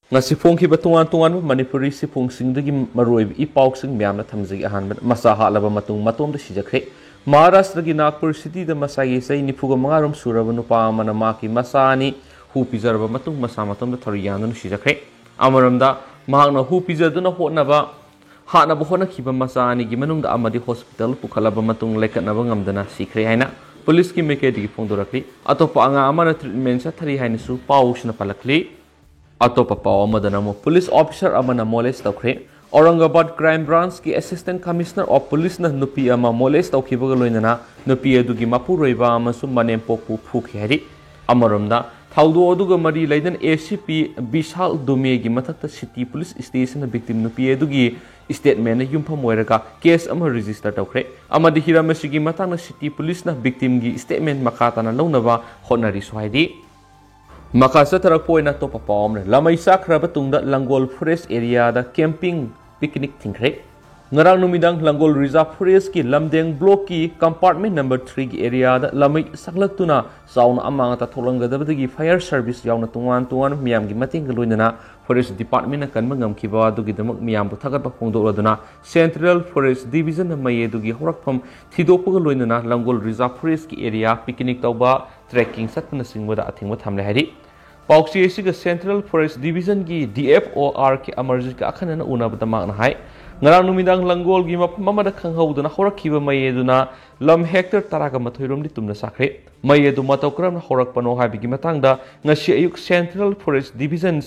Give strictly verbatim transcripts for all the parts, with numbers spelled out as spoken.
ꯉꯁꯤ ꯐꯣꯡꯈꯤꯕ ꯇꯣꯉꯥꯟ ꯇꯣꯉꯥꯟꯕ ꯃꯅꯤꯄꯨꯔꯤ ꯁꯤꯐꯣꯡꯁꯤꯡꯗꯒꯤ ꯃꯔꯨꯑꯣꯏꯕ ꯏ ꯄꯥꯎꯁꯤꯡ ꯃꯌꯥꯝꯅ ꯊꯝꯖꯒꯦ꯫ ꯑꯍꯥꯟꯕꯗ, ꯃꯆꯥ ꯍꯥꯠꯂꯕ ꯃꯇꯨꯡ ꯃꯇꯣꯝꯗ ꯁꯤꯖꯈ꯭ꯔꯦ꯫ ꯃꯍꯥꯔꯥꯁꯇ꯭ꯔꯒꯤ ꯅꯥꯒꯄꯨꯔ ꯁꯤꯇꯤꯗ ꯃꯆꯥꯒꯤ ꯆꯍꯤ ꯅꯤꯐꯨꯒ ꯃꯉꯥ ꯔꯣꯝ ꯁꯨꯔꯕ ꯅꯨꯄꯥ ꯑꯃꯅ ꯃꯍꯥꯛꯀꯤ ꯃꯆꯥ ꯑꯅꯤ ꯍꯨ ꯄꯤꯖꯔꯕ ꯃꯇꯨꯡ ꯃꯁꯥ ꯃꯇꯣꯝꯗ ꯊꯔꯨ ꯌꯥꯟꯗꯨꯅ ꯁꯤꯖꯈ꯭ꯔꯦ꯫ ꯑꯃꯔꯣꯝꯗ, ꯃꯍꯥꯛꯅ ꯍꯨ ꯄꯤꯖꯗꯨꯅ ꯍꯣꯠꯅꯕ ꯍꯥꯠꯅꯕ ꯍꯣꯠꯅꯈꯤꯕ ꯃꯆꯥ ꯑꯅꯤꯒꯤ ꯃꯅꯨꯡꯗ ꯑꯃꯗꯤ ꯍꯣꯁꯄꯤꯇꯥꯜ ꯄꯨꯈꯠꯂꯕ ꯃꯇꯨꯡ ꯂꯩꯈꯠꯅꯕ ꯉꯝꯗꯅ ꯁꯤꯈ꯭ꯔꯦ ꯍꯥꯏꯅ ꯄꯨꯂꯤꯁꯀꯤ ꯃꯥꯏꯀꯩꯗꯒꯤ ꯐꯣꯡꯗꯣꯔꯛꯂꯤ꯫ ꯑꯇꯣꯞꯄ ꯑꯉꯥꯡ ꯑꯃꯅ ꯇ꯭ꯔꯤꯠꯃꯦꯟ ꯆꯠꯊꯔꯤ ꯍꯥꯏꯅꯁꯨ ꯄꯥꯎꯁꯤꯅ ꯄꯜꯂꯛꯂꯤ꯫ ꯑꯇꯣꯞꯄ ꯄꯥꯎ ꯑꯃꯗꯅ ꯑꯃꯨꯛ ꯄꯨꯂꯤꯁ ꯑꯣꯐꯤꯁꯥꯔ ꯑꯃꯅ ꯃꯣꯂꯦꯁ ꯇꯧꯈ꯭ꯔꯦ꯫ Aurangabad crime ꯕ꯭ꯔꯥꯟꯁꯀꯤ assistant commissioner of ꯄꯨꯂꯤꯁꯅ ꯅꯨꯄꯤ ꯑꯃ ꯃꯣꯂꯦꯁ ꯇꯧꯈꯤꯕꯒ ꯂꯣꯏꯅꯅ ꯅꯨꯄꯤ ꯑꯗꯨꯒꯤ ꯃꯄꯨꯔꯣꯏꯕ ꯑꯃꯁꯨꯡ ꯃꯅꯦꯝꯄꯣꯛꯄꯨ ꯐꯨꯈꯤ ꯍꯥꯏꯔꯤ꯫ ꯑꯃꯔꯣꯝꯗ, ꯊꯧꯗꯣꯛ ꯑꯗꯨꯒ ꯃꯔꯤ ꯂꯩꯅꯅ ꯑꯦ ꯁꯤ ꯄꯤ ꯕꯤꯁꯥꯜ ꯗꯨꯃꯦꯒꯤ ꯃꯊꯛꯇ ꯁꯤꯇꯤ ꯄꯨꯂꯤꯁ ꯁ꯭ꯇꯦꯁꯟꯅ ꯚꯤꯛꯇꯤꯝ ꯅꯨꯄꯤ ꯑꯗꯨꯒꯤ ꯁ꯭ꯇꯦꯠꯃꯦꯟꯅ ꯌꯨꯝꯐꯝ ꯑꯣꯏꯔꯒ ꯀꯦꯁ ꯑꯃ ꯔꯦꯖꯤꯁꯇꯔ ꯇꯧꯈ꯭ꯔꯦ ꯑꯃꯗꯤ ꯍꯤꯔꯝ ꯑꯁꯤꯒꯤ ꯃꯇꯥꯡꯗ ꯁꯤꯇꯤ ꯄꯨꯂꯤꯁꯅ ꯚꯤꯛꯇꯤꯝꯒꯤ ꯁ꯭ꯇꯦꯠꯃꯦꯟ ꯃꯈꯥ ꯇꯥꯅ ꯂꯧꯅꯕ ꯍꯣꯠꯅꯔꯤꯁꯨ ꯍꯥꯏꯔꯤ꯫ ꯃꯈꯥ ꯆꯠꯊꯔꯛꯄ ꯑꯣꯏꯅ ꯑꯇꯣꯞꯄ ꯄꯥꯎ ꯑꯃꯅ, ꯂꯃꯩ ꯆꯥꯛꯈ꯭ꯔꯕ ꯇꯨꯡꯗ ꯂꯪꯒꯣꯜ ꯐꯣꯔꯦꯁ ꯑꯦꯔꯤꯌꯥꯗ ꯀꯦꯝꯄꯤꯡ ꯄꯤꯛꯅꯤꯛ ꯊꯤꯡꯈ꯭ꯔꯦ꯫ ꯉꯔꯥꯡ ꯅꯨꯃꯤꯗꯥꯡ ꯂꯪꯒꯣꯜ ꯔꯤꯖꯥꯔꯚ ꯐꯣꯔꯦꯁꯀꯤ ꯂꯝꯗꯦꯡ ꯕ꯭ꯂꯣꯛꯀꯤ ꯀꯝꯄꯥꯔꯠꯃꯦꯟ ꯅꯝꯕꯔ ꯊ꯭ꯔꯤꯒꯤ ꯑꯦꯔꯤꯌꯥꯗ ꯂꯃꯩ ꯆꯥꯛꯂꯛꯇꯨꯅ ꯆꯥꯎꯅ ꯑꯃꯥꯡ ꯑꯇꯥ ꯊꯣꯛꯂꯝꯒꯗꯕꯗꯒꯤ ꯐꯥꯌꯔ ꯁꯔꯚꯤꯁ ꯌꯥꯎꯅ ꯇꯣꯉꯥꯟ ꯇꯣꯉꯥꯟꯕ ꯃꯤꯌꯥꯝꯒꯤ ꯃꯇꯦꯡꯒ ꯂꯣꯏꯅꯅ ꯐꯣꯔꯦꯁ ꯗꯤꯄꯥꯔꯠꯃꯦꯟꯅ ꯀꯟꯕ ꯉꯝꯈꯤꯕ ꯑꯗꯨꯒꯤꯗꯃꯛ ꯃꯤꯌꯥꯝꯕꯨ ꯊꯥꯒꯠꯄ ꯐꯣꯡꯗꯣꯛꯂꯗꯨꯅ ꯁꯦꯟꯇ꯭ꯔꯦꯜ ꯐꯣꯔꯦꯁ ꯗꯤꯕꯤꯖꯟꯅ ꯃꯩ ꯑꯗꯨꯒꯤ ꯍꯧꯔꯛꯐꯝ ꯊꯤꯗꯣꯛꯄꯒ ꯂꯣꯏꯅꯅ ꯂꯪꯒꯣꯜ ꯔꯤꯖꯥꯔꯚ ꯐꯣꯔꯦꯁꯀꯤ ꯑꯦꯔꯤꯌꯥ ꯄꯤꯛꯅꯤꯛ ꯇꯧꯕ, ꯇ꯭ꯔꯦꯛꯀꯤꯡ ꯆꯠꯄꯅꯆꯤꯡꯕꯗ ꯑꯊꯤꯡꯕ ꯊꯝꯂꯦ ꯍꯥꯏꯔꯤ꯫ ꯄꯥꯎꯆꯦ ꯑꯁꯤꯒ ꯁꯦꯟꯇ꯭ꯔꯦꯜ ꯐꯣꯔꯦꯁ ꯗꯤꯕꯤꯖꯟꯒꯤ D F O R K ꯑꯃꯔꯖꯤꯠꯀ ꯑꯈꯟꯅꯅ ꯎꯅꯕꯗ ꯃꯍꯥꯛꯅ ꯍꯥꯏ, ꯉꯔꯥꯡ ꯅꯨꯃꯤꯗꯥꯡ ꯂꯪꯒꯣꯜꯒꯤ ꯃꯐꯝ ꯑꯃꯗ ꯈꯪꯍꯧꯗꯅ ꯍꯧꯔꯛꯈꯤꯕ ꯃꯩ ꯑꯗꯨꯅ ꯂꯝ ꯍꯦꯛꯇꯔ ꯇꯔꯥꯒ ꯃꯥꯊꯣꯏ ꯔꯣꯝꯗꯤ ꯇꯨꯝꯅ ꯆꯥꯈ꯭ꯔꯦ꯫ ꯃꯩ ꯑꯗꯨ ꯃꯇꯧ ꯀꯔꯝꯅ ꯍꯧꯔꯛꯄꯅꯣ ꯍꯥꯏꯕꯒꯤ ꯃꯇꯥꯡꯗ ꯉꯁꯤ ꯑꯌꯨꯛ ꯁꯦꯟꯇ꯭ꯔꯦꯜ ꯐꯣꯔꯦꯁ ꯗꯤꯕꯤꯖꯟ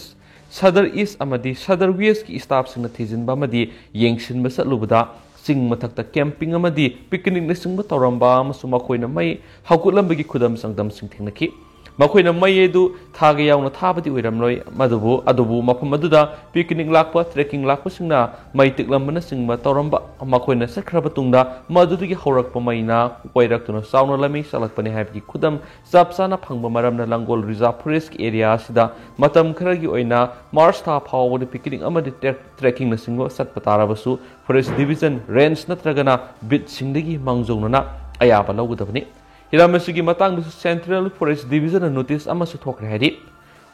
ꯁꯗꯔ ꯏꯁ ꯑꯃꯗꯤ ꯁꯗꯔ ꯋꯦꯁꯀꯤ ꯁ꯭ꯇꯥꯐꯁꯤꯡꯅ ꯊꯤꯖꯤꯟꯕ ꯑꯃꯗꯤ ꯌꯦꯡꯁꯤꯟꯕ ꯆꯠꯂꯨꯕꯗ ꯆꯤꯡ ꯃꯊꯛꯇ ꯀꯦꯝꯄꯤꯡ ꯑꯃꯗꯤ ꯄꯤꯛꯅꯤꯛꯅꯆꯤꯡꯕ ꯇꯧꯔꯝꯕ ꯑꯃꯁꯨꯡ ꯃꯈꯣꯏꯅ ꯃꯩ ꯍꯧꯒꯠꯂꯝꯕꯒꯤ ꯈꯨꯗꯝ ꯆꯥꯡꯗꯝꯁꯤꯡ ꯊꯦꯡꯅꯈꯤ꯫ ꯃꯈꯣꯏꯅ ꯃꯩ ꯑꯗꯨ ꯊꯥꯒ ꯌꯥꯎꯅ ꯊꯥꯕꯗꯤ ꯑꯣꯏꯔꯝꯂꯣꯏ, ꯃꯗꯨꯕꯨ, ꯑꯗꯨꯕꯨ ꯃꯐꯝ ꯑꯗꯨꯗ ꯄꯤꯛꯅꯤꯛ ꯂꯥꯛꯄ, ꯇ꯭ꯔꯦꯛꯀꯤꯡ ꯂꯥꯛꯄꯁꯤꯡꯅ ꯃꯩ ꯇꯤꯛꯂꯝꯕꯅꯆꯤꯡꯕ ꯇꯧꯔꯝꯕ, ꯃꯈꯣꯏꯅ ꯆꯠꯈ꯭ꯔꯕ ꯇꯨꯡꯗ ꯃꯗꯨꯗꯒꯤ ꯍꯧꯔꯛꯄ ꯃꯩꯅ ꯄꯣꯏꯔꯛꯇꯨꯅ ꯆꯥꯎꯅ ꯂꯩꯃꯩ ꯆꯥꯛꯂꯛꯄꯅꯤ ꯍꯥꯏꯕꯒꯤ ꯈꯨꯗꯝ ꯆꯞ ꯆꯥꯅ ꯐꯪꯕ ꯃꯔꯝꯅ ꯂꯪꯒꯣꯜ ꯔꯤꯖꯥꯔꯚ ꯐꯣꯔꯦꯁꯀꯤ ꯑꯦꯔꯤꯌꯥ ꯑꯁꯤꯗ ꯃꯇꯝ ꯈꯔꯒꯤ ꯑꯣꯏꯅ ꯃꯥꯔꯆ ꯊꯥ ꯐꯥꯎꯕꯗ ꯄꯤꯛꯅꯤꯛ ꯑꯃꯗꯤ ꯇ꯭ꯔꯦꯛ-, ꯇ꯭ꯔꯦꯛꯀꯤꯡꯅꯆꯤꯡꯕ ꯆꯠꯄ ꯇꯥꯔꯕꯁꯨ ꯐꯣꯔꯦꯁ ꯗꯤꯕꯤꯖꯟ ꯔꯦꯟꯖ ꯅꯠꯇ꯭ꯔꯒꯅ ꯕꯤꯠꯁꯤꯡꯗꯒꯤ ꯃꯥꯡꯖꯧꯅꯅ ꯑꯌꯥꯕ ꯂꯧꯒꯗꯕꯅꯤ꯫ ꯍꯤꯔꯝ ꯑꯁꯤꯒꯤ ꯃꯇꯥꯡꯗꯁꯨ ꯁꯦꯟꯇ꯭ꯔꯦꯜ ꯐꯣꯔꯦꯁ ꯗꯤꯕꯤꯖꯟꯅ ꯅꯣꯇꯤꯁ ꯑꯃꯁꯨ ꯊꯣꯛꯈ꯭ꯔꯦ ꯍꯥꯏꯔꯤ꯫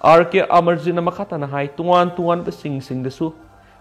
ꯑꯥꯔ ꯀꯦ ꯑꯃꯔꯖꯤꯠꯅ ꯃꯈꯥ ꯇꯥꯅ ꯍꯥꯏ, ꯇꯣꯉꯥꯟ ꯇꯣꯉꯥꯟꯕ ꯆꯤꯡꯁꯤꯡꯗꯁꯨ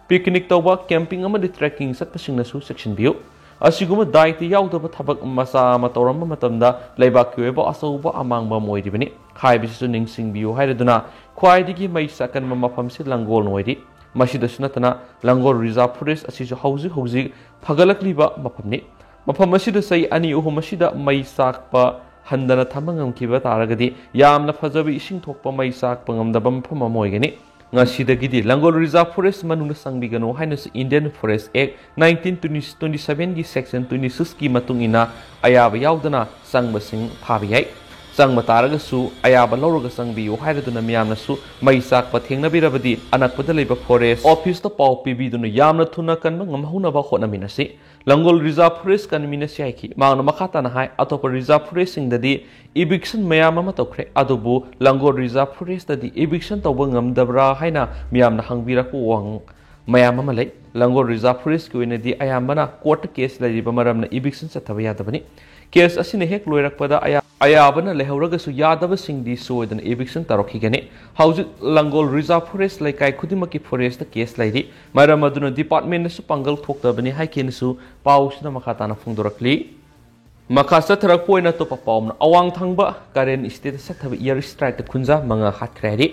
picnic ꯇꯧꯕ, camping ꯑꯃꯗꯤ trekking ꯆꯠꯄꯁꯤꯡꯅꯁꯨ ꯆꯦꯛꯁꯤꯟꯕꯤꯌꯨ꯫ ꯑꯁꯤꯒꯨꯝꯕ ꯗꯥꯏꯇ ꯌꯥꯎꯗꯕ ꯊꯕꯛ ꯃꯆꯥ ꯑꯃ ꯇꯧꯔꯝꯕ ꯃꯇꯝꯗ ꯂꯩꯕꯥꯛꯀꯤ ꯑꯣꯏꯕ ꯑꯆꯧꯕ ꯑꯃꯥꯡꯕ ꯑꯃ ꯑꯣꯏꯔꯤꯕꯅꯤ ꯍꯥꯏꯕꯁꯤꯁꯨ ꯅꯤꯡꯁꯤꯡꯕꯤꯌꯨ ꯍꯥꯏꯔꯗꯨꯅ ꯈ꯭ꯋꯥꯏꯗꯒꯤ ꯃꯩ ꯆꯥꯛꯀꯟꯕ ꯃꯐꯝꯁꯤ ꯂꯥꯡꯒꯣꯜꯅ ꯑꯣꯏꯔꯤ꯫ ꯃꯁꯤꯗꯁꯨ ꯅꯠꯇꯅ ꯂꯥꯡꯒꯣꯜ Reserve Forest ꯑꯁꯤꯁꯨ ꯍꯧꯖꯤꯛ ꯍꯧꯖꯤꯛ ꯐꯒꯠꯂꯛꯂꯤꯕ ꯃꯐꯝꯅꯤ꯫ ꯃꯐꯝ ꯑꯁꯤꯗ ꯆꯍꯤ ꯑꯅꯤ ꯑꯍꯨꯝ ꯑꯁꯤꯗ ꯃꯩ ꯆꯥꯛꯄ ꯍꯟꯗꯅ ꯊꯝꯕ ꯉꯝꯈꯤꯕ ꯇꯥꯔꯒꯗꯤ ꯌꯥꯝꯅ ꯐꯖꯕ ꯏꯁꯤꯡ ꯊꯣꯛꯄ ꯃꯩ ꯆꯥꯛꯄ ꯉꯝꯗꯕ ꯃꯐꯝ ꯑꯃ ꯑꯣꯏꯒꯅꯤ꯫ ꯉꯁꯤꯗꯒꯤꯗꯤ ꯂꯥꯡꯒꯣꯜ Reserve Forest ꯃꯅꯨꯡꯗ ꯆꯪꯕꯤꯒꯅꯨ ꯍꯥꯏꯅꯁꯨ Indian Forest Act nineteen twenty-seven ꯒꯤ section twenty six ꯀꯤ ꯃꯇꯨꯡ ꯏꯟꯅ ꯑꯌꯥꯕ ꯌꯥꯎꯗꯅ ꯆꯪꯕꯁꯤꯡ ꯐꯥꯕ ꯌꯥꯏ꯫ ꯆꯪꯕ ꯇꯥꯔꯒꯁꯨ ꯑꯌꯥꯕ ꯂꯧꯔꯒ ꯆꯪꯕꯤꯌꯨ ꯍꯥꯏꯔꯗꯨꯅ ꯃꯤꯌꯥꯝꯅꯁꯨ ꯃꯩ ꯆꯥꯛꯄ ꯊꯦꯡꯅꯕꯤꯔꯕꯗꯤ ꯑꯅꯛꯄꯗ ꯂꯩꯕ forest office ꯇ ꯄꯥꯎ ꯄꯤꯕꯤꯗꯨꯅ ꯌꯥꯝꯅ ꯊꯨꯅ ꯀꯟꯕ ꯉꯝꯍꯧꯅꯕ ꯍꯣꯠꯅꯃꯤꯟꯅꯁꯤ꯫ ꯂꯥꯡꯒꯣꯜ Reserve Forest ꯀꯟꯕ ꯃꯤꯅ ꯁꯤ ꯍꯥꯏꯈꯤ꯫ ꯃꯍꯥꯛꯅ ꯃꯈꯥ ꯇꯥꯅ ꯍꯥꯏ, ꯑꯇꯣꯞꯄ Reserve Forest ꯁꯤꯡꯗꯗꯤ eviction ꯃꯌꯥꯝ ꯑꯃ ꯇꯧꯈ꯭ꯔꯦ, ꯑꯗꯨꯕꯨ ꯂꯥꯡꯒꯣꯜ Reserve Forest ꯇꯗꯤ eviction ꯇꯧꯕ ꯉꯝꯗꯕ꯭ꯔꯥ ꯍꯥꯏꯅ ꯃꯤꯌꯥꯝꯅ ꯍꯪꯕꯤꯔꯛꯄ ꯋꯥꯍꯪ ꯃꯌꯥꯝ ꯑꯃ ꯂꯩ꯫ ꯂꯥꯡꯒꯣꯜ Reserve Forest ꯀꯤ ꯑꯣꯏꯅꯗꯤ ꯑꯌꯥꯝꯕꯅ court ꯇ case ꯂꯩꯔꯤꯕ ꯃꯔꯝꯅ eviction ꯆꯠꯊꯕ ꯌꯥꯗꯕꯅꯤ꯫ Case ꯑꯁꯤꯅ ꯍꯦꯛ ꯂꯣꯏꯔꯛꯄꯗ ꯑꯌꯥ-, ꯑꯌꯥꯕꯅ ꯂꯩꯍꯧꯔꯒꯁꯨ ꯌꯥꯗꯕꯁꯤꯡꯗꯤ ꯁꯣꯏꯗꯅ eviction ꯇꯧꯔꯛꯈꯤꯒꯅꯤ꯫ ꯍꯧꯖꯤꯛ ꯂꯥꯡꯒꯣꯜ Reserve Forest ꯂꯩꯀꯥꯏ ꯈꯨꯗꯤꯡꯃꯛꯀꯤ forest ꯇ case ꯂꯩꯔꯤ꯫ ꯃꯔꯝ ꯑꯗꯨꯅ department ꯅꯁꯨ ꯄꯥꯡꯒꯜ ꯊꯣꯛꯇꯕꯅꯤ ꯍꯥꯏꯈꯤꯅꯁꯨ ꯄꯥꯎꯁꯤꯅ ꯃꯈꯥ ꯇꯥꯅ ꯐꯣꯡꯗꯣꯔꯛꯂꯤ꯫ ꯃꯈꯥ ꯆꯠꯊꯔꯛꯄ ꯑꯣꯏꯅ ꯑꯇꯣꯞꯄ ꯄꯥꯎ ꯑꯃꯅ, ꯑꯋꯥꯡ ꯊꯪꯕ Karen State ꯇ ꯆꯠꯊꯕ air strike ꯇ ꯈꯨꯟꯖꯥ ꯃꯉꯥ ꯍꯥꯠꯈ꯭ꯔꯦ ꯍꯥꯏꯔꯤ꯫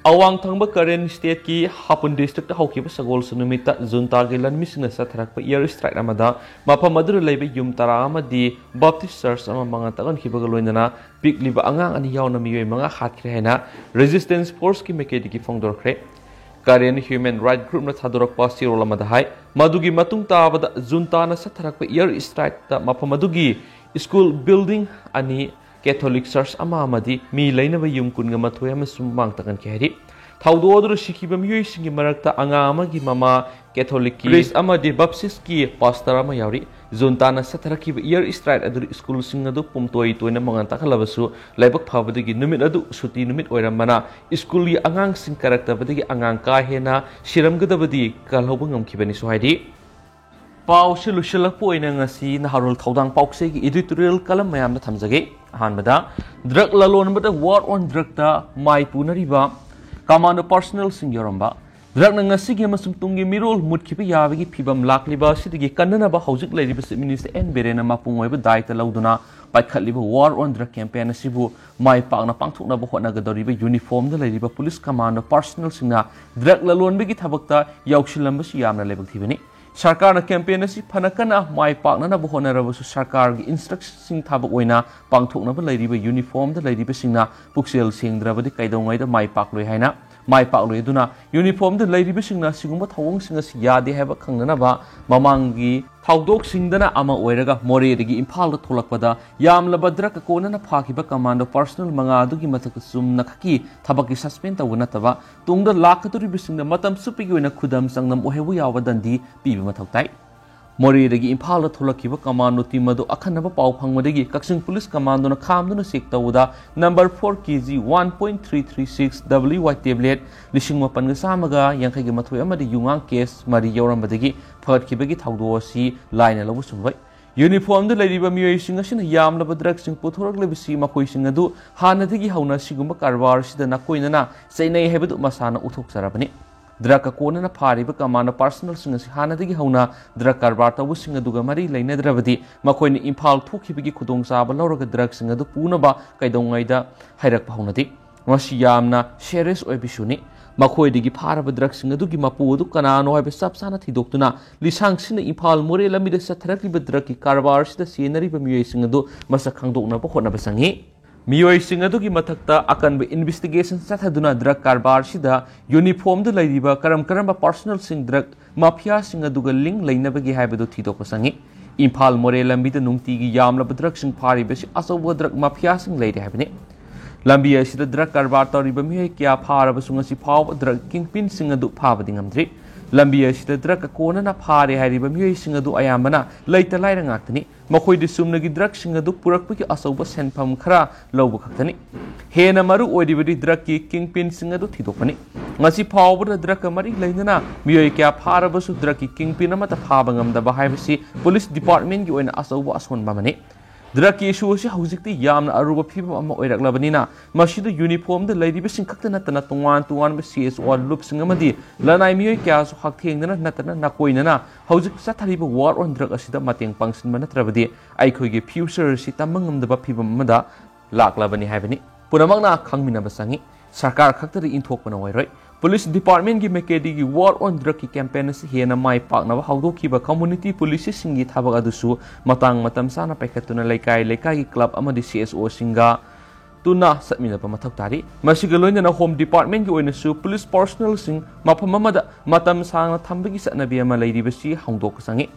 ꯑꯋꯥꯡ ꯊꯪꯕ Karen State ꯀꯤ ꯍꯥꯄꯨꯟ district ꯇ ꯍꯧꯈꯤꯕ ꯁꯒꯣꯜꯁꯦꯟ ꯅꯨꯃꯤꯠꯇ junta ꯒꯤ ꯂꯥꯟꯃꯤꯁꯤꯡꯅ ꯆꯠꯊꯔꯛꯄ air strike ꯑꯃꯗ ꯃꯐꯝ ꯑꯗꯨꯗ ꯂꯩꯕ ꯌꯨꯝ ꯇꯔꯥ ꯑꯃꯗꯤ Baptist church ꯑꯃ ꯃꯉꯥ ꯇꯥꯛꯍꯟꯈꯤꯕꯒ ꯂꯣꯏꯅꯅ ꯄꯤꯛꯂꯤꯕ ꯑꯉꯥꯡ ꯑꯅꯤ ꯌꯥꯎꯅ ꯃꯤꯑꯣꯏ ꯃꯉꯥ ꯍꯥꯠꯈ꯭ꯔꯦ ꯍꯥꯏꯅ Resistance Force ꯀꯤ ꯃꯥꯏꯀꯩꯗꯒꯤ ꯐꯣꯡꯗꯣꯔꯛꯈ꯭ꯔꯦ꯫ Karen Human Right Group ꯅ ꯊꯥꯗꯣꯔꯛꯄ ꯆꯦꯔꯣꯜ ꯑꯃꯗ ꯍꯥꯏ, ꯃꯗꯨꯒꯤ ꯃꯇꯨꯡ ꯇꯥꯕꯗ junta ꯅ ꯆꯠꯊꯔꯛꯄ air strike ꯇ ꯃꯐꯝ ꯑꯗꯨꯒꯤ school building ꯑꯅꯤ, Catholic church ꯑꯃ ꯑꯃꯗꯤ ꯃꯤ ꯂꯩꯅꯕ ꯌꯨꯝ ꯀꯨꯟꯒ ꯃꯥꯊꯣꯏ ꯑꯃꯁꯨ ꯃꯥꯡ ꯇꯥꯛꯍꯟꯈꯤ ꯍꯥꯏꯔꯤ꯫ ꯊꯧꯗꯣꯛ ꯑꯗꯨꯗ ꯁꯤꯈꯤꯕ ꯃꯤꯑꯣꯏꯁꯤꯡꯒꯤ ꯃꯔꯛꯇ ꯑꯉꯥꯡ ꯑꯃꯒꯤ ꯃꯃꯥ, Catholic ꯀꯤ priest ꯑꯃꯗꯤ Baptist ꯀꯤ pastor ꯑꯃ ꯌꯥꯎꯔꯤ꯫ Junta ꯅ ꯆꯠꯊꯔꯛꯈꯤꯕ air strike ꯑꯗꯨꯗ school ꯁꯤꯡ ꯑꯗꯨ ꯄꯨꯝꯇꯣꯏ ꯇꯣꯏꯅ ꯃꯉꯥꯜ ꯇꯥꯛꯍꯜꯂꯕꯁꯨ, ꯂꯥꯏꯕꯛ ꯐꯕꯗꯒꯤ ꯅꯨꯃꯤꯠ ꯑꯗꯨ ꯁꯨꯇꯤ ꯅꯨꯃꯤꯠ ꯑꯣꯏꯔꯝꯕꯅ school ꯒꯤ ꯑꯉꯥꯡꯁꯤꯡ ꯀꯥꯔꯛꯇꯕꯗꯒꯤ ꯑꯉꯥꯡ ꯀꯥ ꯍꯦꯟꯅ ꯁꯤꯔꯝꯒꯗꯕꯗꯤ ꯀꯜꯍꯧꯕ ꯉꯝꯈꯤꯕꯅꯤꯁꯨ ꯍꯥꯏꯔꯤ꯫ ꯄꯥꯎꯁꯤ ꯂꯣꯏꯁꯤꯜꯂꯛꯄ ꯑꯣꯏꯅ ꯉꯁꯤ ꯅꯍꯥꯔꯣꯜ ꯊꯧꯗꯥꯡ ꯄꯥꯎꯆꯦꯒꯤ editorial column ꯃꯌꯥꯝꯗ ꯊꯝꯖꯒꯦ꯫ ꯑꯍꯥꯟꯕꯗ, drug ꯂꯂꯣꯟꯕꯗ war on drugꯇ my ꯄꯨꯅꯔꯤꯕ commando personnelꯁꯤꯡ ꯌꯥꯎꯔꯝꯕ꯫ Drugꯅ ꯉꯁꯤꯒꯤ ꯑꯃꯁꯨꯡ ꯇꯨꯡꯒꯤ ꯃꯤꯔꯣꯜ ꯃꯨꯠꯈꯤꯕ ꯌꯥꯕꯒꯤ ꯐꯤꯕꯝ ꯂꯥꯛꯂꯤꯕ ꯑꯁꯤꯗꯒꯤ ꯀꯟꯅꯅꯕ ꯍꯧꯖꯤꯛ ꯂꯩꯔꯤꯕ Chief Minister ꯑꯦꯟ ꯕꯤꯔꯦꯟꯅ ꯃꯄꯨꯡ ꯑꯣꯏꯕ ꯗꯥꯏꯇ ꯂꯧꯗꯨꯅ ꯄꯥꯏꯈꯠꯂꯤꯕ war on drug campaign ꯑꯁꯤꯕꯨ ꯃꯥꯏ ꯄꯥꯛꯅ ꯄꯥꯡꯊꯣꯛꯅꯕ ꯍꯣꯠꯅꯒꯗꯧꯔꯤꯕ ꯌꯨꯅꯤꯐꯣꯔꯝꯗ ꯂꯩꯔꯤꯕ ꯄꯨꯂꯤꯁ commando personnelꯁꯤꯡꯅ drug ꯂꯂꯣꯟꯕꯒꯤ ꯊꯕꯛꯇ ꯌꯥꯎꯁꯤꯜꯂꯝꯕꯁꯤ ꯌꯥꯝꯅ ꯂꯥꯏꯕꯛ ꯊꯤꯕꯅꯤ꯫ ꯁꯔꯀꯥꯔꯅ campaign ꯑꯁꯤ ꯐꯅ ꯀꯟꯅ ꯃꯥꯏ ꯄꯥꯛꯅꯅꯕ ꯍꯣꯠꯅꯔꯕꯁꯨ ꯁꯔꯀꯥꯔꯒꯤ instructionꯁꯤꯡ ꯊꯕꯛ ꯑꯣꯏꯅ ꯄꯥꯡꯊꯣꯛꯅꯕ ꯂꯩꯔꯤꯕ ꯌꯨꯅꯤꯐꯣꯔꯝꯗ ꯂꯩꯔꯤꯕꯁꯤꯡꯅ ꯄꯨꯛꯆꯦꯜ ꯁꯦꯡꯗ꯭ꯔꯕꯗꯤ ꯀꯩꯗꯧꯉꯩꯗ ꯃꯥꯏ ꯄꯥꯛꯂꯣꯏ ꯍꯥꯏꯅ ꯃꯥꯏ ꯄꯥꯛꯂꯣꯏ꯫ ꯑꯗꯨꯅ ꯌꯨꯅꯤꯐꯣꯔꯝꯗ ꯂꯩꯔꯤꯕꯁꯤꯡꯅ ꯑꯁꯤꯒꯨꯝꯕ ꯊꯧꯑꯣꯡꯁꯤꯡ ꯑꯁꯤ ꯌꯥꯗꯦ ꯍꯥꯏꯕ ꯈꯪꯅꯅꯕ ꯃꯃꯥꯡꯒꯤ ꯊꯧꯗꯣꯛꯁꯤꯡꯗꯅ ꯑꯃ ꯑꯣꯏꯔꯒ ꯃꯣꯔꯦꯗꯒꯤ ꯏꯝꯐꯥꯜꯗ ꯊꯣꯛꯂꯛꯄꯗ ꯌꯥꯝꯂꯕ drug ꯀꯣꯟꯅꯅ ꯐꯥꯈꯤꯕ commando personnel ꯃꯉꯥ ꯑꯗꯨꯒꯤ ꯃꯊꯛꯇ ꯆꯨꯝꯅ ꯈꯛꯀꯤ ꯊꯕꯛꯀꯤ suspend ꯇꯧꯕ ꯅꯠꯇꯕ ꯇꯨꯡꯗ ꯂꯥꯛꯀꯗꯧꯔꯤꯕꯁꯤꯡꯗ ꯃꯇꯝ ꯆꯨꯞꯄꯒꯤ ꯑꯣꯏꯅ ꯈꯨꯗꯝ ꯆꯥꯡꯗꯝ ꯑꯣꯏꯍꯧꯕ ꯌꯥꯕ ꯗꯟꯗꯤ ꯄꯤꯕ ꯃꯊꯧ ꯇꯥꯏ꯫ ꯃꯣꯔꯦꯗꯒꯤ ꯏꯝꯐꯥꯜꯗ ꯊꯣꯛꯂꯛꯈꯤꯕ commando team ꯑꯗꯨ ꯑꯈꯟꯅꯕ ꯄꯥꯎ ꯐꯪꯕꯗꯒꯤ ꯀꯛꯆꯤꯡ ꯄꯨꯂꯤꯁ commandoꯅ ꯈꯥꯝꯗꯨꯅ check ꯇꯧꯕꯗ number four K G one point three three six W Y tablet ꯂꯤꯁꯤꯡ ꯃꯥꯄꯟꯒ ꯆꯥꯝꯃꯒ ꯌꯥꯡꯈꯩꯒ ꯃꯥꯊꯣꯏ ꯑꯃꯗꯤ ꯌꯨꯉꯥꯡ case ꯃꯔꯤ ꯌꯥꯎꯔꯝꯕꯗꯒꯤ ꯐꯒꯠꯈꯤꯕꯒꯤ ꯊꯧꯗꯣꯛ ꯑꯁꯤ ꯂꯥꯏꯅ ꯂꯧꯕ ꯆꯨꯝꯂꯣꯏ꯫ ꯌꯨꯅꯤꯐꯣꯔꯝꯗ ꯂꯩꯔꯤꯕ ꯃꯤꯑꯣꯏꯁꯤꯡ ꯑꯁꯤꯅ ꯌꯥꯝꯂꯕ drugꯁꯤꯡ ꯄꯨꯊꯣꯔꯛꯂꯤꯕꯁꯤ ꯃꯈꯣꯏꯁꯤꯡ ꯑꯗꯨ ꯍꯥꯟꯅꯗꯒꯤ ꯍꯧꯅ ꯑꯁꯤꯒꯨꯝꯕ ꯀꯔꯕꯥꯔ ꯑꯁꯤꯗ ꯅꯥꯀꯣꯏꯅꯅ ꯆꯩꯅꯩ ꯍꯥꯏꯕꯗꯨ ꯃꯁꯥꯅ ꯎꯠꯊꯣꯛꯆꯔꯕꯅꯤ꯫ Drug ꯀꯣꯟꯅꯅ ꯐꯥꯔꯤꯕ commando personnelꯁꯤꯡ ꯑꯁꯤ ꯍꯥꯟꯅꯗꯒꯤ ꯍꯧꯅ drug ꯀꯔꯕꯥꯔ ꯇꯧꯕꯁꯤꯡ ꯑꯗꯨꯒ ꯃꯔꯤ ꯂꯩꯅꯗ꯭ꯔꯕꯗꯤ ꯃꯈꯣꯏꯅ ꯏꯝꯐꯥꯜ ꯊꯣꯛꯈꯤꯕꯒꯤ ꯈꯨꯗꯣꯡꯆꯥꯕ ꯂꯧꯔꯒ drugꯁꯤꯡ ꯑꯗꯨ ꯄꯨꯅꯕ ꯀꯩꯗꯧꯉꯩꯗ ꯍꯥꯏꯔꯛꯄ ꯍꯧꯅꯗꯦ꯫ ꯃꯁꯤ ꯌꯥꯝꯅ serious ꯑꯣꯏꯕ issueꯅꯤ꯫ ꯃꯈꯣꯏꯗꯒꯤ ꯐꯥꯔꯕ drugꯁꯤꯡ ꯑꯗꯨꯒꯤ ꯃꯄꯨ ꯑꯗꯨ ꯀꯅꯥꯅꯣ ꯍꯥꯏꯕ ꯆꯞ ꯆꯥꯅ ꯊꯤꯗꯣꯛꯇꯨꯅ ꯂꯤꯁꯥꯡꯁꯤꯟꯅ ꯏꯝꯐꯥꯜ ꯃꯣꯔꯦ ꯂꯝꯕꯤꯗ ꯆꯠꯊꯔꯛꯂꯤꯕ drugꯀꯤ ꯀꯔꯕꯥꯔ ꯑꯁꯤꯗ ꯆꯦꯟꯅꯔꯤꯕ ꯃꯤꯑꯣꯏꯁꯤꯡ ꯑꯗꯨ ꯃꯁꯛ ꯈꯪꯗꯣꯛꯅꯕ ꯍꯣꯠꯅꯕ ꯆꯪꯏ꯫ ꯃꯤꯑꯣꯏꯁꯤꯡ ꯑꯗꯨꯒꯤ ꯃꯊꯛꯇ ꯑꯀꯟꯕ investigation ꯆꯠꯊꯗꯨꯅ drug ꯀꯔꯕꯥꯔ ꯑꯁꯤꯗ ꯌꯨꯅꯤꯐꯣꯔꯝꯗ ꯂꯩꯔꯤꯕ ꯀꯔꯝ ꯀꯔꯝꯕ personnelꯁꯤꯡ drug mafiaꯁꯤꯡ ꯑꯗꯨꯒ link ꯂꯩꯅꯕꯒꯦ ꯍꯥꯏꯕꯗꯨ ꯊꯤꯗꯣꯛꯄ ꯆꯪꯏ꯫ ꯏꯝꯐꯥꯜ ꯃꯣꯔꯦ ꯂꯝꯕꯤꯗ ꯅꯨꯡꯇꯤꯒꯤ ꯌꯥꯝꯂꯕ drugꯁꯤꯡ ꯐꯥꯔꯤꯕꯁꯤ ꯑꯆꯧꯕ drug mafiaꯁꯤꯡ ꯂꯩꯔꯦ ꯍꯥꯏꯕꯅꯤ꯫ ꯂꯝꯕꯤ ꯑꯁꯤꯗ drug ꯀꯔꯕꯥꯔ ꯇꯧꯔꯤꯕ ꯃꯤꯑꯣꯏ ꯀꯌꯥ ꯐꯥꯔꯕꯁꯨ ꯉꯁꯤ ꯐꯥꯎꯕ drug kingpinꯁꯤꯡ ꯑꯗꯨ ꯐꯥꯕꯗꯤ ꯉꯝꯗ꯭ꯔꯤ꯫ ꯂꯝꯕꯤ ꯑꯁꯤꯗ drug ꯀꯣꯟꯅꯅ ꯐꯥꯔꯦ ꯍꯥꯏꯔꯤꯕ ꯃꯤꯑꯣꯏꯁꯤꯡ ꯑꯗꯨ ꯑꯌꯥꯝꯕꯅ ꯂꯩꯇ ꯂꯥꯏꯔ ꯉꯥꯛꯇꯅꯤ꯫ ꯃꯈꯣꯏꯗꯤ ꯆꯨꯝꯅꯒꯤ drugꯁꯤꯡ ꯑꯗꯨ ꯄꯨꯔꯛꯄꯒꯤ ꯑꯆꯧꯕ ꯁꯦꯟꯐꯝ ꯈꯔ ꯂꯧꯕ ꯈꯛꯇꯅꯤ꯫ ꯍꯦꯟꯅ ꯃꯔꯨ ꯑꯣꯏꯔꯤꯕꯗꯤ drugꯀꯤ kingpinꯁꯤꯡ ꯑꯗꯨ ꯊꯤꯗꯣꯛꯄꯅꯤ꯫ ꯉꯁꯤ ꯐꯥꯎꯕꯗ drugꯀ ꯃꯔꯤ ꯂꯩꯅꯅ ꯃꯤꯑꯣꯏ ꯀꯌꯥ ꯐꯥꯔꯕꯁꯨ drugꯀꯤ kingpin ꯑꯃꯠꯇ ꯐꯥꯕ ꯉꯝꯗꯕ ꯍꯥꯏꯕꯁꯤ police departmentꯀꯤ ꯑꯣꯏꯅ ꯑꯆꯧꯕ ꯑꯁꯣꯟꯕ ꯑꯃꯅꯤ꯫ ꯗ꯭ꯔꯒꯀꯤ ꯏꯁꯨ ꯑꯁꯤ ꯍꯧꯖꯤꯛꯇꯤ ꯌꯥꯝꯅ ꯑꯔꯨꯕ ꯐꯤꯕꯝ ꯑꯃ ꯑꯣꯏꯔꯛꯂꯕꯅꯤꯅ, ꯃꯁꯤꯗ ꯌꯨꯅꯤꯐꯣꯔꯝꯗ ꯂꯩꯔꯤꯕꯁꯤꯡ ꯈꯛꯇ ꯅꯠꯇꯅ ꯇꯣꯉꯥꯟ ꯇꯣꯉꯥꯟꯕ ꯁꯤ ꯑꯦꯁ ꯑꯣ ꯂꯨꯞꯁꯤꯡ ꯑꯃꯗꯤ ꯂꯅꯥꯏ ꯃꯤꯑꯣꯏ ꯀꯌꯥꯁꯨ ꯍꯛꯊꯦꯡꯅꯅ ꯅꯠꯇꯅ ꯅꯥꯀꯣꯏꯅꯅ ꯍꯧꯖꯤꯛ ꯆꯠꯊꯔꯤꯕ ꯋꯥꯔ ꯑꯣꯟ ꯗ꯭ꯔꯒ ꯑꯁꯤꯗ ꯃꯇꯦꯡ ꯄꯥꯡꯁꯤꯟꯕ ꯅꯠꯇ꯭ꯔꯕꯗꯤ ꯑꯩꯈꯣꯏꯒꯤ ꯐ꯭ꯌꯨꯆꯔ ꯑꯁꯤ ꯇꯝꯕ ꯉꯝꯗꯕ ꯐꯤꯕꯝ ꯑꯃꯗ ꯂꯥꯛꯂꯕꯅꯤ ꯍꯥꯏꯕꯅꯤ꯫ ꯄꯨꯝꯅꯃꯛꯅ ꯈꯪꯃꯤꯟꯅꯕ ꯆꯪꯏ꯫ ꯁꯔꯀꯥꯔ ꯈꯛꯇꯗ ꯏꯟꯊꯣꯛꯄꯅ ꯑꯣꯏꯔꯣꯏ꯫ ꯄꯨꯂꯤꯁ ꯗꯤꯄꯥꯔꯠꯃꯦꯟꯒꯤ ꯃꯥꯏꯀꯩꯗꯒꯤ ꯋꯥꯔ ꯑꯣꯟ ꯗ꯭ꯔꯒꯀꯤ ꯀꯦꯝꯄꯦꯟ ꯑꯁꯤ ꯍꯦꯟꯅ ꯃꯥꯏ ꯄꯥꯛꯅꯕ ꯍꯧꯗꯣꯛꯈꯤꯕ ꯀꯝꯃꯨꯅꯤꯇꯤ ꯄꯨꯂꯤꯁꯁꯤꯡꯒꯤ ꯊꯕꯛ ꯑꯗꯨꯁꯨ ꯃꯇꯥꯡ ꯃꯇꯝ ꯆꯥꯅ ꯄꯥꯏꯈꯠꯇꯨꯅ ꯂꯩꯀꯥꯏ ꯂꯩꯀꯥꯏꯒꯤ ꯀ꯭ꯂꯕ ꯑꯃꯗꯤ ꯁꯤ ꯑꯦꯁ ꯑꯣꯁꯤꯡꯒ ꯇꯨꯅ ꯆꯠꯃꯤꯟꯅꯕ ꯃꯊꯧ ꯇꯥꯔꯤ꯫ ꯃꯁꯤꯒ ꯂꯣꯏꯅꯅ ꯍꯣꯝ ꯗꯤꯄꯥꯔꯠꯃꯦꯟꯒꯤ ꯑꯣꯏꯅꯁꯨ ꯄꯨꯂꯤꯁ ꯄꯔꯁꯣꯅꯦꯜꯁꯤꯡ ꯃꯐꯝ ꯑꯃꯗ ꯃꯇꯝ ꯁꯥꯡꯅ ꯊꯝꯕꯒꯤ ꯆꯠꯅꯕꯤ ꯑꯃ ꯂꯩꯔꯤꯕꯁꯤ ꯍꯣꯡꯗꯣꯛꯄ ꯆꯪꯏ꯫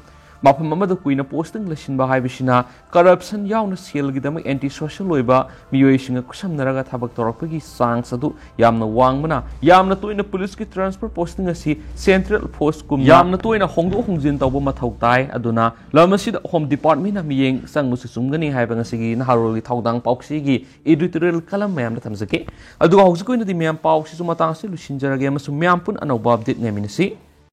ꯃꯐꯝ ꯑꯃꯗ ꯀꯨꯏꯅ ꯄꯣꯁꯇꯤꯡ ꯂꯩꯁꯤꯟꯕ ꯍꯥꯏꯕꯁꯤꯅ ꯀꯔꯞꯁꯟ ꯌꯥꯎꯅ ꯁꯦꯜꯒꯤꯗꯃꯛ ꯑꯦꯟꯇꯤ ꯁꯣꯁꯤꯌꯦꯜ ꯑꯣꯏꯕ ꯃꯤꯑꯣꯏꯁꯤꯡꯒ ꯈꯨꯠꯁꯝꯅꯔꯒ ꯊꯕꯛ ꯇꯧꯔꯛꯄꯒꯤ ꯆꯥꯟꯁ ꯑꯗꯨ ꯌꯥꯝꯅ ꯋꯥꯡꯕꯅ, ꯌꯥꯝꯅ ꯇꯣꯏꯅ ꯄꯨꯂꯤꯁꯀꯤ ꯇ꯭ꯔꯥꯟꯁꯐꯔ ꯄꯣꯁꯇꯤꯡ ꯑꯁꯤ ꯁꯦꯟꯇ꯭ꯔꯦꯜ ꯐꯣꯔꯁꯀꯨꯝꯅ ꯌꯥꯝꯅ ꯇꯣꯏꯅ ꯍꯣꯡꯗꯣꯛ ꯍꯣꯡꯖꯤꯟ ꯇꯧꯕ ꯃꯊꯧ ꯇꯥꯏ꯫ ꯑꯗꯨꯅ ꯂꯝ ꯑꯁꯤꯗ ꯍꯣꯝ ꯗꯤꯄꯥꯔꯠꯃꯦꯟꯅ ꯃꯤꯠꯌꯦꯡ ꯆꯪꯕꯁꯨ ꯆꯨꯝꯒꯅꯤ ꯍꯥꯏꯕ ꯉꯁꯤꯒꯤ ꯅꯍꯥꯔꯣꯜꯒꯤ ꯊꯧꯗꯥꯡ ꯄꯥꯎꯆꯦꯒꯤ ꯏꯗꯤꯇꯣꯔꯤꯌꯦꯜ ꯀꯂꯝ ꯃꯌꯥꯝꯗ ꯊꯝꯖꯒꯦ꯫ ꯑꯗꯨꯒ ꯍꯧꯖꯤꯛꯀꯤ ꯑꯣꯏꯅꯗꯤ ꯃꯌꯥꯝ ꯄꯥꯎꯁꯤꯁꯨ ꯃꯇꯥꯡ ꯑꯁꯤꯗ ꯂꯣꯏꯁꯤꯟꯖꯔꯒꯦ ꯑꯃꯁꯨꯡ ꯃꯌꯥꯝ ꯄꯨꯟꯅ ꯑꯅꯧꯕ ꯑꯞꯗꯦꯠ ꯉꯥꯏꯃꯤꯟꯅꯁꯤ꯫